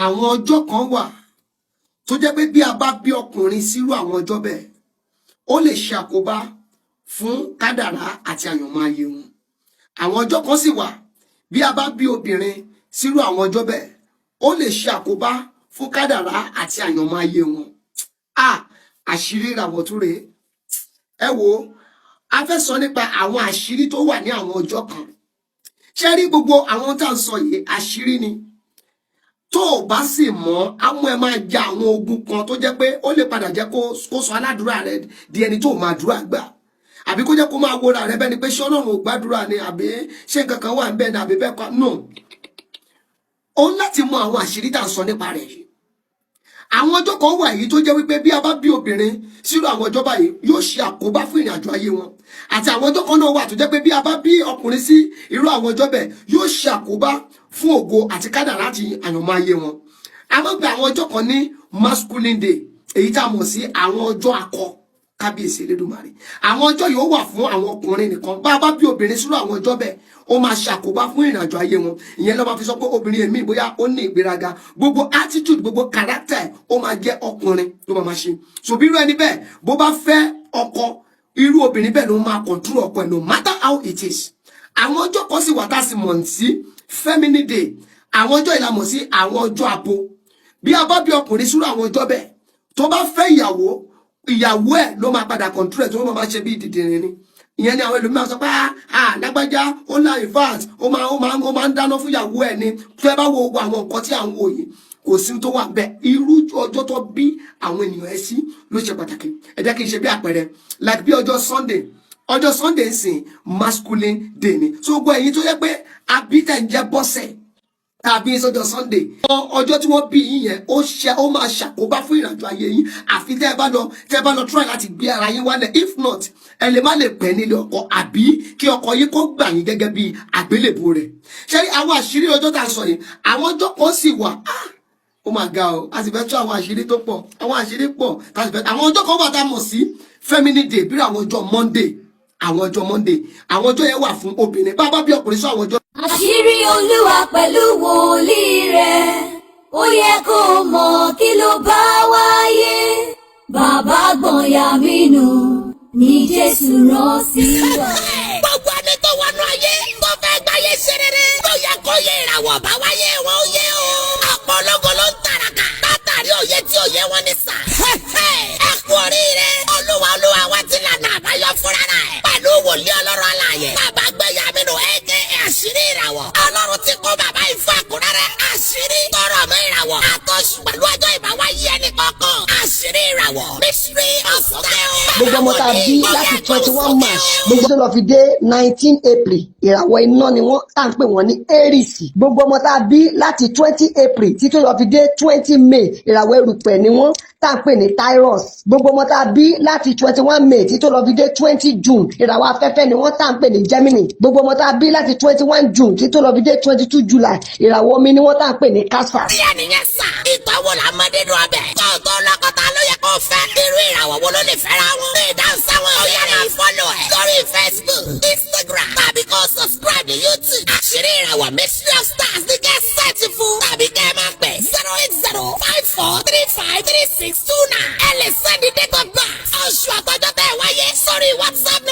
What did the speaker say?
Àwọn ọjọ́ kan wà tó jẹ́ pé bí a bá bí ọkùnrin sírú àwọn ọjọ́ bẹ́ẹ̀, ó lè ṣe àkóbá fún kádàrá àti àyànmọ́ ayé wọn. Àwọn ọjọ́ kan sì wà, bí a bá bí obìnrin sírú àwọn ọjọ́ bẹ́ẹ̀, ó lè ṣe àkóbá fún kádàrá àti àyànmọ́ ayé wọn. A àṣírí ìràwọ̀ tún rèé. Ẹ wo, a fẹ́ sọ nípa àwọn àṣírí tó wà ní àwọn ọjọ́ kan. Ṣé rí gbogbo àwọn tá à ń sọ yìí, àṣírí ni. Tó o bá sì mọ̀, á mú ẹ máa ja àwọn ogun kan tó jẹ́ pé ó lè padà jẹ́ kó sọ aládùúrà rẹ di ẹni tó máa dúrà gbà, àbí kó jẹ́ kó máa wọra rẹ bẹ́ẹ̀ ni pé ṣé Ọlọ́run ò gbàdúrà ni, àbí ṣé nǹkan kan wà ń bẹ́ẹ̀ ni, àbí bẹ́ẹ̀ kọ́. No, ó ń láti mọ àwọn àṣírí tá à ń sọ nípa rẹ̀ yìí. Àwọn ọjọ́ kan wà yìí tó jẹ́ wípé bí a bá bí obìnrin sírò àwọn ọjọ́ báyìí, yóò ṣe àkóbá fún ìrìn àjò ayé wọn, àti àwọn ọjọ́ kan náà wà tó jẹ́ pé bí a bá bí ọkùnrin sí irú àwọn ọjọ́ bẹ́ẹ̀, yóò ṣe àkóbá fún ògo àti kádàrá àti àyànmọ́ ayé wọn. A máa ń pè àwọn ọjọ́ kan ní masculine day, èyí tá a mọ̀ sí àwọn ọjọ́ akọ. Kábíyèsí Elédùmarè, àwọn ọjọ́ yìí, ó wà fún àwọn ọkùnrin nìkan. Bá a bá bí obìnrin sírò àwọn ọjọ́ bẹ́ẹ̀, ó máa ṣàkóbá fún ìrìnàjò ayé wọn. Ìyẹn ló máa fi sọ pé obìnrin èmi, bóyá ó ní ìgbéraga, gbogbo attitude, gbogbo character ẹ̀, ó máa jẹ́ ọkùnrin ló máa ṣe. So bí irú ẹni bẹ́ẹ̀ bó bá fẹ́ ọkọ, irú obìnrin bẹ́ẹ̀ ló máa control ọkọ ẹ̀, no matter how it is. Àwọn ọjọ́ kan sì wà tá a sì mọ̀ sí feminine day. Àwọn ọjọ́ ìlà mọ̀ sí àwọn ọjọ́ abo. Bí a bá bí ọkùnrin sírò àwọn ọjọ́ bẹ́ẹ̀, tó bá fẹ́ ìyàwó, ìyàwó ẹ̀ ló máa padà control ẹ̀, tó máa ṣe bí dìdìrín ni. Ìyẹn ni àwọn ẹlòmíràn sọ pé, "Ah, lágbájá ó lá, in fact, ó máa ń dáná fún ìyàwó ẹ̀ ni." Tó ẹ bá wo gbogbo àwọn nǹkan tí à ń wò yìí, kò sí tó wà bẹ́ẹ̀. Irú ọjọ́ tó bí àwọn ènìyàn ẹ sí ló ṣe pàtàkì. Ẹ jẹ́ kí n ṣe bí àpẹẹrẹ, like bí ọjọ́ Sunday. Ọjọ́ Sunday ń sìn, masculine day ni. So gbogbo ẹ̀yin tó yẹ pé abítẹ̀ ń jẹ́ Bọ́sẹ̀ tàbí sọ́jọ́ Sunday, ọjọ́ tí wọ́n bí yín yẹn, ó ṣe ó máa ṣàkóbá fún ìrìnàjò ayé yín, àfi tẹ́ ẹ bá lọ try láti gbé ara yín wálẹ̀. If not, ẹ lè má lè pẹ́ nílé ọkọ, àbí kí ọkọ yín kó gbà yín gẹ́gẹ́ bí àgbélébùú rẹ̀. Ṣé àwọn àṣírí ọjọ́ tá a sọ yìí, àwọn ọjọ́ kan sì wà, ah, ó máa ga o. A sì fẹ́ tú àwọn àṣírí tó pọ̀, àwọn àṣírí pọ̀ tá a sì fẹ́. Àwọn ọjọ́ kan wà tá a mọ̀ sí feminine day, bí àwọn ọjọ́ Monday. Àwọn ọjọ́ Monday, àwọn ọjọ́ yẹn wà fún obìnrin. Bá a bá bí ọkùnrin sọ àwọn ọjọ́ Àṣírí Olúwa pẹ̀lú wòlíì rẹ̀, ó yẹ kó mọ̀ kí ló bá wáyé. Bàbá gbọ̀nyà mí nù ní Jésù rán sí wa. Gbogbo ẹni tó wọnú ayé tó fẹ́ gbáyé ṣe rere ló yẹ kó yé ìràwọ̀ bá wáyé wọn ó yé o. Ọ̀pọ̀ ológo ló ń tàràkà látàrí òye tí òye wọn ní sà. Ẹ kú oríire, Olúwa Olúwa wa ti lànà àbáyọ fúnra rẹ̀ pẹ̀lú wòlíì Ọlọ́run alààyè, Bàbá Gbẹ̀yàmínú, aka Àṣírí Ìràwọ̀. Ọlọ́run ti kó bàbá yìí fún àkúrẹ́rẹ́ àṣírí tọrọ mọ́ ìràwọ̀ àtọ́sùn pẹ̀lú ọjọ́ ìbáwáyé ẹnì kọ̀ọ̀kan. Àṣírí Ìràwọ̀, Mystery of Style. Gbogbo ọmọ tá a bí láti 21 March, gbogbo tó lọ fi dé 19 April, ìràwọ̀ iná ni wọ́n, tá à ń pè wọ́n ní Aries. Gbogbo ọmọ tá a bí láti 20 April títí lọ fi dé 20 May, ìràwọ̀ erùpẹ̀ ni wọ́n, tá à ń pè ní Taurus. Gbogbo ọmọ tá a bí láti 21 May títí lọ fi dé 20 June, ìràwọ̀ afẹ́fẹ́ ni wọ́n, tá à ń pè ní Gemini. Gbogbo ọmọ tá a bí láti 21 June títí lọ fi dé 22 July, ìràwọ̀ omi ni wọ́n, tá à ń pè ní Cancer. Tí ẹnìyẹn sà, ìtọ́wò la mọ nínú ọbẹ̀. Kó o tó lọ́kọ̀tà ló yẹ kó o fẹ́. Irú ìràwọ̀ wo ló lè fẹ́ra wọn? Ìdáhùn sáwọn ó yára follow ẹ̀ lórí Facebook, Instagram, tàbí kó o subscribe ní YouTube. Àṣírí Ìràwọ̀, Mystery of Stars ní kẹ́ search fún, tàbí kẹ́ ẹ máa pè 08054353629. Ẹ lè send date of birth, oṣù àtọ́jọ́ tẹ́ ẹ wáyé sórí WhatsApp.